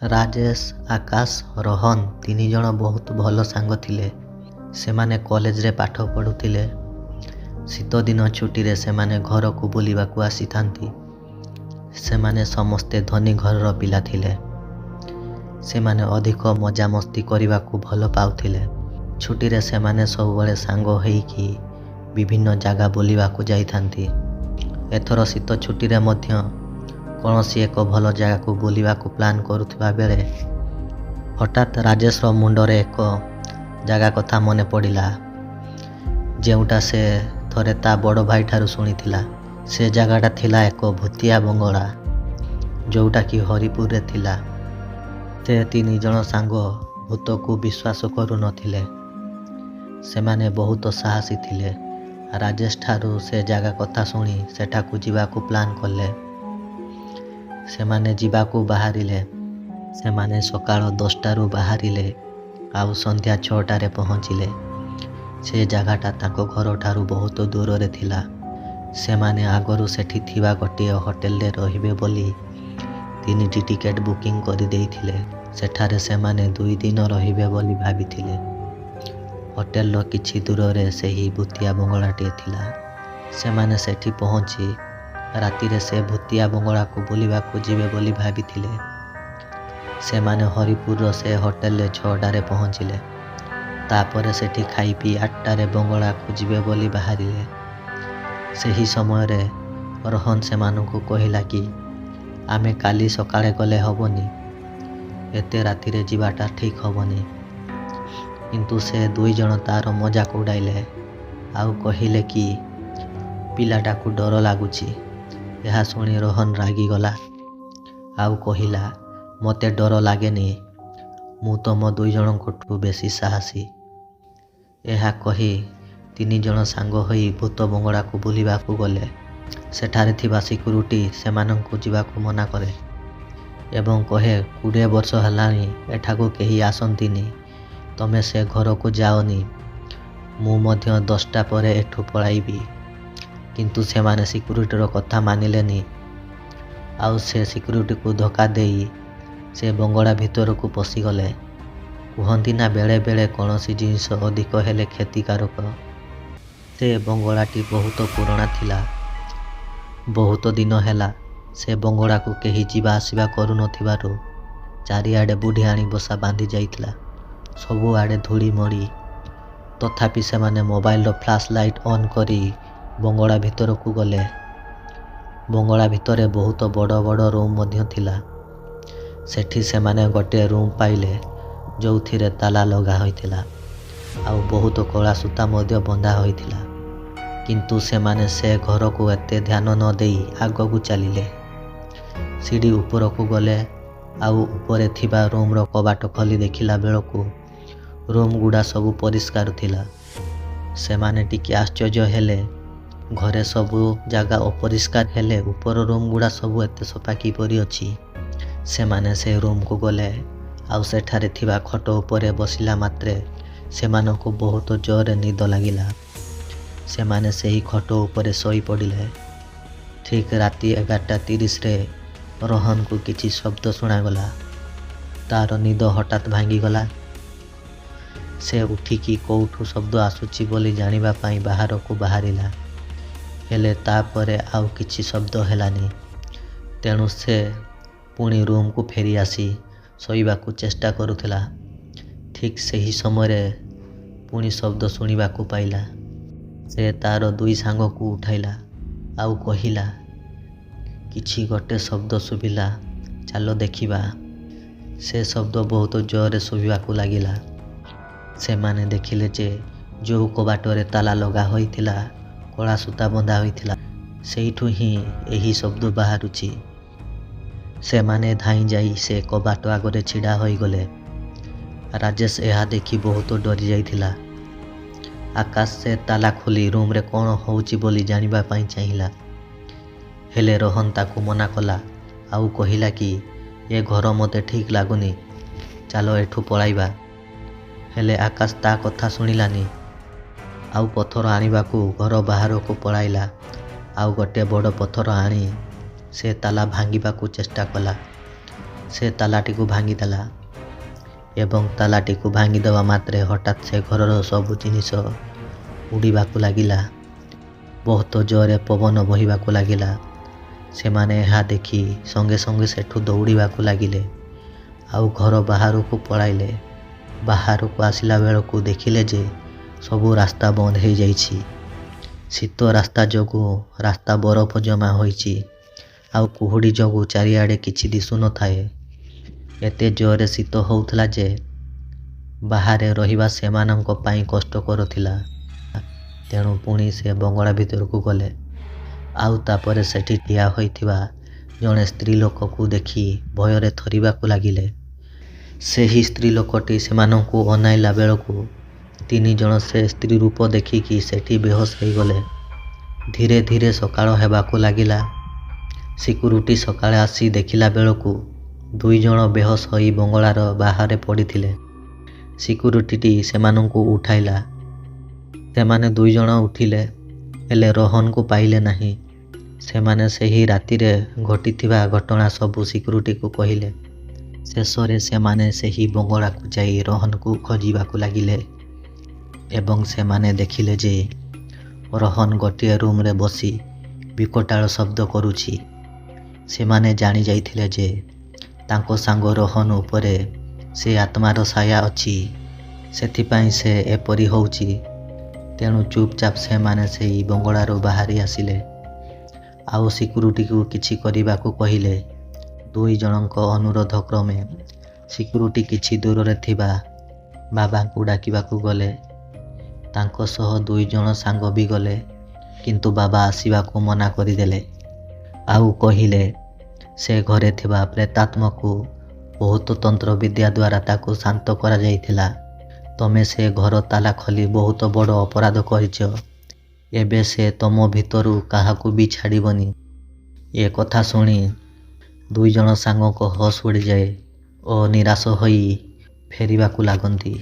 ରାଜେଶ, ଆକାଶ, ରୋହନ ତିନିଜଣ ବହୁତ ଭଲ ସାଙ୍ଗ ଥିଲେ। ସେମାନେ କଲେଜରେ ପାଠ ପଢ଼ୁଥିଲେ। ଶୀତଦିନ ଛୁଟିରେ ସେମାନେ ଘରକୁ ବୁଲିବାକୁ ଆସିଥାନ୍ତି। ସେମାନେ ସମସ୍ତେ ଧନୀ ଘରର ପିଲା ଥିଲେ। ସେମାନେ ଅଧିକ ମଜାମସ୍ତି କରିବାକୁ ଭଲ ପାଉଥିଲେ। ଛୁଟିରେ ସେମାନେ ସବୁବେଳେ ସାଙ୍ଗ ହେଇକି ବିଭିନ୍ନ ଜାଗା ବୁଲିବାକୁ ଯାଇଥାନ୍ତି। ଏଥର ଶୀତ ଛୁଟିରେ ମଧ୍ୟ କୌଣସି ଏକ ଭଲ ଜାଗାକୁ ବୁଲିବାକୁ ପ୍ଲାନ୍ କରୁଥିବା ବେଳେ ହଠାତ୍ ରାଜେଶର ମୁଣ୍ଡରେ ଏକ ଜାଗା କଥା ମନେ ପଡ଼ିଲା, ଯେଉଁଟା ସେ ଥରେ ତା ବଡ଼ ଭାଇଠାରୁ ଶୁଣିଥିଲା। ସେ ଜାଗାଟା ଥିଲା ଏକ ଭୂତିଆ ବଙ୍ଗଳା, ଯୋଉଟାକି ହରିପୁରରେ ଥିଲା। ସେ ତିନିଜଣ ସାଙ୍ଗ ଭୂତକୁ ବିଶ୍ୱାସ କରୁନଥିଲେ। ସେମାନେ ବହୁତ ସାହସୀ ଥିଲେ। ରାଜେଶ ଠାରୁ ସେ ଜାଗା କଥା ଶୁଣି ସେଠାକୁ ଯିବାକୁ ପ୍ଲାନ୍ କଲେ। ସେମାନେ ଯିବାକୁ ବାହାରିଲେ। ସେମାନେ ସକାଳ 10ଟାରୁ ବାହାରିଲେ ଆଉ ସନ୍ଧ୍ୟା 6ଟାରେ ପହଞ୍ଚିଲେ। ସେ ଜାଗାଟା ତାଙ୍କ ଘରଠାରୁ ବହୁତ ଦୂରରେ ଥିଲା। ସେମାନେ ଆଗରୁ ସେଠି ଥିବା ଗୋଟିଏ ହୋଟେଲରେ ରହିବେ ବୋଲି 3ଟି ଟିକେଟ୍ ବୁକିଂ କରିଦେଇଥିଲେ। ସେଠାରେ ସେମାନେ 2 ଦିନ ରହିବେ ବୋଲି ଭାବିଥିଲେ। ହୋଟେଲର କିଛି ଦୂରରେ ସେହି ଭୂତିଆ ବଙ୍ଗଳାଟିଏ ଥିଲା। ସେମାନେ ସେଠି ପହଞ୍ଚି ରାତିରେ ସେ ଭୂତିଆ ବଙ୍ଗଳାକୁ ବୁଲିବାକୁ ଯିବେ ବୋଲି ଭାବିଥିଲେ। ସେମାନେ ହରିପୁରର ସେ ହୋଟେଲରେ 6ଟାରେ ପହଞ୍ଚିଲେ। ତାପରେ ସେଠି ଖାଇ ପିଇ 8ଟାରେ ବଙ୍ଗଳାକୁ ଯିବେ ବୋଲି ବାହାରିଲେ। ସେହି ସମୟରେ ରୋହନ ସେମାନଙ୍କୁ କହିଲା କି ଆମେ କାଲି ସକାଳେ ଗଲେ ହେବନି, ଏତେ ରାତିରେ ଯିବାଟା ଠିକ୍ ହେବନି। କିନ୍ତୁ ସେ ଦୁଇଜଣ ତାର ମଜାକ ଉଡ଼ାଇଲେ ଆଉ କହିଲେ କି ପିଲାଟାକୁ ଡର ଲାଗୁଛି। ଏହା ଶୁଣି ରୋହନ ରାଗିଗଲା ଆଉ କହିଲା, ମୋତେ ଡର ଲାଗେନି, ମୁଁ ତମ ଦୁଇଜଣଙ୍କଠୁ ବେଶୀ ସାହସୀ। ଏହା କହି ତିନିଜଣ ସାଙ୍ଗ ହୋଇ ଭୂତ ବଙ୍ଗଳାକୁ ବୁଲିବାକୁ ଗଲେ। ସେଠାରେ ଥିବା ସିକ୍ୟୁରିଟି ସେମାନଙ୍କୁ ଯିବାକୁ ମନା କରେ ଏବଂ କହେ, 20 ବର୍ଷ ହେଲାଣି ଏଠାକୁ କେହି ଆସନ୍ତିନି, ତମେ ସେ ଘରକୁ ଯାଅନି, ମୁଁ ମଧ୍ୟ 10ଟା ପରେ ଏଠୁ ପଳାଇବି। କିନ୍ତୁ ସେମାନେ ସିକ୍ୟୁରିଟିର କଥା ମାନିଲେନି ଆଉ ସେ ସିକ୍ୟୁରିଟିକୁ ଧୋକା ଦେଇ ସେ ବଙ୍ଗଳା ଭିତରକୁ ପଶିଗଲେ। କୁହନ୍ତି ନା, ବେଳେ ବେଳେ କୌଣସି ଜିନିଷ ଅଧିକ ହେଲେ କ୍ଷତିକାରକ। ସେ ବଙ୍ଗଳାଟି ବହୁତ ପୁରୁଣା ଥିଲା। ବହୁତ ଦିନ ହେଲା ସେ ବଙ୍ଗଳାକୁ କେହି ଯିବା ଆସିବା କରୁନଥିବାରୁ ଚାରିଆଡ଼େ ବୁଢ଼ିଆଣୀ ବସା ବାନ୍ଧି ଯାଇଥିଲା। ସବୁଆଡ଼େ ଧୂଳି ମଳି। ତଥାପି ସେମାନେ ମୋବାଇଲର ଫ୍ଲାସ୍ ଲାଇଟ୍ ଅନ୍ କରି ବଙ୍ଗଳା ଭିତରକୁ ଗଲେ। ବଙ୍ଗଳା ଭିତରେ ବହୁତ ବଡ଼ ବଡ଼ ରୁମ୍ ମଧ୍ୟ ଥିଲା। ସେଠି ସେମାନେ ଗୋଟିଏ ରୁମ୍ ପାଇଲେ, ଯୋଉଥିରେ ତାଲା ଲଗା ହୋଇଥିଲା ଆଉ ବହୁତ କଳା ସୂତା ମଧ୍ୟ ବନ୍ଧା ହୋଇଥିଲା। କିନ୍ତୁ ସେମାନେ ସେ ଘରକୁ ଏତେ ଧ୍ୟାନ ନ ଦେଇ ଆଗକୁ ଚାଲିଲେ। ସିଡ଼ି ଉପରକୁ ଗଲେ ଆଉ ଉପରେ ଥିବା ରୁମ୍ର କବାଟ ଖୋଲି ଦେଖିଲା ବେଳକୁ ରୁମ୍ ଗୁଡ଼ା ସବୁ ପରିଷ୍କାର ଥିଲା। ସେମାନେ ଟିକେ ଆଶ୍ଚର୍ଯ୍ୟ ହେଲେ। ଘରେ ସବୁ ଜାଗା ଅପରିଷ୍କାର ହେଲେ ଉପର ରୁମ୍ ଗୁଡ଼ା ସବୁ ଏତେ ସଫା କିପରି ଅଛି? ସେମାନେ ସେ ରୁମ୍କୁ ଗଲେ ଆଉ ସେଠାରେ ଥିବା ଖଟ ଉପରେ ବସିଲା ମାତ୍ରେ ସେମାନଙ୍କୁ ବହୁତ ଜୋରରେ ନିଦ ଲାଗିଲା। ସେମାନେ ସେହି ଖଟ ଉପରେ ଶୋଇପଡ଼ିଲେ। ଠିକ୍ ରାତି 11:30ରେ ରୋହନକୁ କିଛି ଶବ୍ଦ ଶୁଣାଗଲା। ତାର ନିଦ ହଠାତ୍ ଭାଙ୍ଗିଗଲା। ସେ ଉଠିକି କୋଉଠୁ ଶବ୍ଦ ଆସୁଛି ବୋଲି ଜାଣିବା ପାଇଁ ବାହାରକୁ ବାହାରିଲା। ହେଲେ ତାପରେ ଆଉ କିଛି ଶବ୍ଦ ହେଲାନି। ତେଣୁ ସେ ପୁଣି ରୁମ୍କୁ ଫେରି ଆସି ଶୋଇବାକୁ ଚେଷ୍ଟା କରୁଥିଲା। ଠିକ୍ ସେହି ସମୟରେ ପୁଣି ଶବ୍ଦ ଶୁଣିବାକୁ ପାଇଲା। ସେ ତାର ଦୁଇ ସାଙ୍ଗକୁ ଉଠାଇଲା ଆଉ କହିଲା, କିଛି ଗୋଟେ ଶବ୍ଦ ଶୁଭିଲା, ଚାଲ ଦେଖିବା। ସେ ଶବ୍ଦ ବହୁତ ଜୋରରେ ଶୁଭିବାକୁ ଲାଗିଲା। ସେମାନେ ଦେଖିଲେ ଯେ ଯୋଉ କବାଟରେ ତାଲା ଲଗା ହୋଇଥିଲା, କଳା ସୂତା ବନ୍ଧା ହୋଇଥିଲା, ସେଇଠୁ ହିଁ ଏହି ଶବ୍ଦ ବାହାରୁଛି। ସେମାନେ ଧାଇଁ ଯାଇ ସେ କବାଟ ଆଗରେ ଛିଡ଼ା ହୋଇଗଲେ। ରାଜେଶ ଏହା ଦେଖି ବହୁତ ଡରିଯାଇଥିଲା। ଆକାଶ ସେ ତାଲା ଖୋଲି ରୁମ୍ରେ କ'ଣ ହେଉଛି ବୋଲି ଜାଣିବା ପାଇଁ ଚାହିଁଲା। ହେଲେ ରୋହନ ତାକୁ ମନା କଲା ଆଉ କହିଲା କି ଏ ଘର ମୋତେ ଠିକ୍ ଲାଗୁନି, ଚାଲ ଏଠୁ ପଳାଇବା। ହେଲେ ଆକାଶ ତା କଥା ଶୁଣିଲାନି ଆଉ ପଥର ଆଣିବାକୁ ଘର ବାହାରକୁ ପଳାଇଲା। ଆଉ ଗୋଟେ ବଡ଼ ପଥର ଆଣି ସେ ତାଲା ଭାଙ୍ଗିବାକୁ ଚେଷ୍ଟା କଲା। ସେ ତାଲାଟିକୁ ଭାଙ୍ଗିଦେଲା ଏବଂ ତାଲାଟିକୁ ଭାଙ୍ଗିଦେବା ମାତ୍ରେ ହଠାତ୍ ସେ ଘରର ସବୁ ଜିନିଷ ଉଡ଼ିବାକୁ ଲାଗିଲା। ବହୁତ ଜୋରରେ ପବନ ବହିବାକୁ ଲାଗିଲା। ସେମାନେ ଏହା ଦେଖି ସଙ୍ଗେ ସଙ୍ଗେ ସେଠୁ ଦୌଡ଼ିବାକୁ ଲାଗିଲେ ଆଉ ଘର ବାହାରକୁ ପଳାଇଲେ। ବାହାରକୁ ଆସିଲା ବେଳକୁ ଦେଖିଲେ ଯେ ସବୁ ରାସ୍ତା ବନ୍ଦ ହେଇଯାଇଛି। ଶୀତ ରାସ୍ତା ଯୋଗୁଁ ରାସ୍ତା ବରଫ ଜମା ହୋଇଛି ଆଉ କୁହୁଡ଼ି ଯୋଗୁଁ ଚାରିଆଡ଼େ କିଛି ଦିଶୁନଥାଏ। ଏତେ ଜୋରରେ ଶୀତ ହେଉଥିଲା ଯେ ବାହାରେ ରହିବା ସେମାନଙ୍କ ପାଇଁ କଷ୍ଟକର ଥିଲା। ତେଣୁ ପୁଣି ସେ ବଙ୍ଗଳା ଭିତରକୁ ଗଲେ। ଆଉ ତାପରେ ସେଠି ଠିଆ ହୋଇଥିବା ଜଣେ ସ୍ତ୍ରୀ ଲୋକକୁ ଦେଖି ଭୟରେ ଥରିବାକୁ ଲାଗିଲେ। ସେହି ସ୍ତ୍ରୀ ଲୋକଟି ସେମାନଙ୍କୁ ଅନାଇଲା ବେଳକୁ ତିନି ଜଣ ସେ ସ୍ତ୍ରୀ ରୂପ ଦେଖିକି ସେଠି ବେହୋସ ହେଇଗଲେ। ଧୀରେ ଧୀରେ ସକାଳ ହେବାକୁ ଲାଗିଲା। ସିକ୍ୟୁରିଟି ସକାଳେ ଆସି ଦେଖିଲା ବେଳକୁ ଦୁଇ ଜଣ ବେହୋସ ହୋଇ ବଙ୍ଗଳାର ବାହାରେ ପଡ଼ିଥିଲେ। ସିକ୍ୟୁରିଟିଟି ସେମାନଙ୍କୁ ଉଠାଇଲା। ସେମାନେ ଦୁଇ ଜଣ ଉଠିଲେ, ହେଲେ ରୋହନକୁ ପାଇଲେ ନାହିଁ। ସେମାନେ ସେହି ରାତିରେ ଘଟିଥିବା ଘଟଣା ସବୁ ସିକ୍ୟୁରିଟିକୁ କହିଲେ। ଶେଷରେ ସେମାନେ ସେହି ବଙ୍ଗଳାକୁ ଯାଇ ରୋହନକୁ ଖୋଜିବାକୁ ଲାଗିଲେ ଏବଂ ସେମାନେ ଦେଖିଲେ ଯେ ରୋହନ ଗୋଟିଏ ରୁମରେ ବସି ବିକଟାଳ ଶବ୍ଦ କରୁଛି। ସେମାନେ ଜାଣି ଯାଇଥିଲେ ଯେ ତାଙ୍କ ସାଙ୍ଗ ରୋହନ ଉପରେ ସେ ଆତ୍ମାର ସାୟା ଅଛି, ସେଥିପାଇଁ ସେ ଏପରି ହେଉଛି। ତେଣୁ ଚୁପଚାପ ସେମାନେ ସେହି ବଙ୍ଗଳାରୁ ବାହାରି ଆସିଲେ ଆଉ ସିକ୍ୟୁରିଟିକୁ କିଛି କରିବାକୁ କହିଲେ। ଦୁଇ ଜଣଙ୍କ ଅନୁରୋଧ କ୍ରମେ ସିକ୍ୟୁରିଟି କିଛି ଦୂରରେ ଥିବା ବାବାଙ୍କୁ ଡାକିବାକୁ ଗଲେ। ତାଙ୍କ ସହ ଦୁଇ ଜଣ ସାଙ୍ଗ ବି ଗଲେ, କିନ୍ତୁ ବାବା ଆସିବାକୁ ମନା କରିଦେଲେ ଆଉ କହିଲେ ସେ ଘରେ ଥିବା ପ୍ରେତାତ୍ମାକୁ ବହୁତ ତନ୍ତ୍ରବିଦ୍ୟା ଦ୍ୱାରା ତାକୁ ଶାନ୍ତ କରାଯାଇଥିଲା। ତମେ ସେ ଘର ତାଲା ଖୋଲି ବହୁତ ବଡ଼ ଅପରାଧ କରିଛ। ଏବେ ସେ ତମ ଭିତରୁ କାହାକୁ ବି ଛାଡ଼ିବନି। ଏ କଥା ଶୁଣି ଦୁଇ ଜଣ ସାଙ୍ଗଙ୍କ ହୋସ୍ ଉଡ଼ିଯାଏ ଓ ନିରାଶ ହୋଇ ଫେରିବାକୁ ଲାଗନ୍ତି।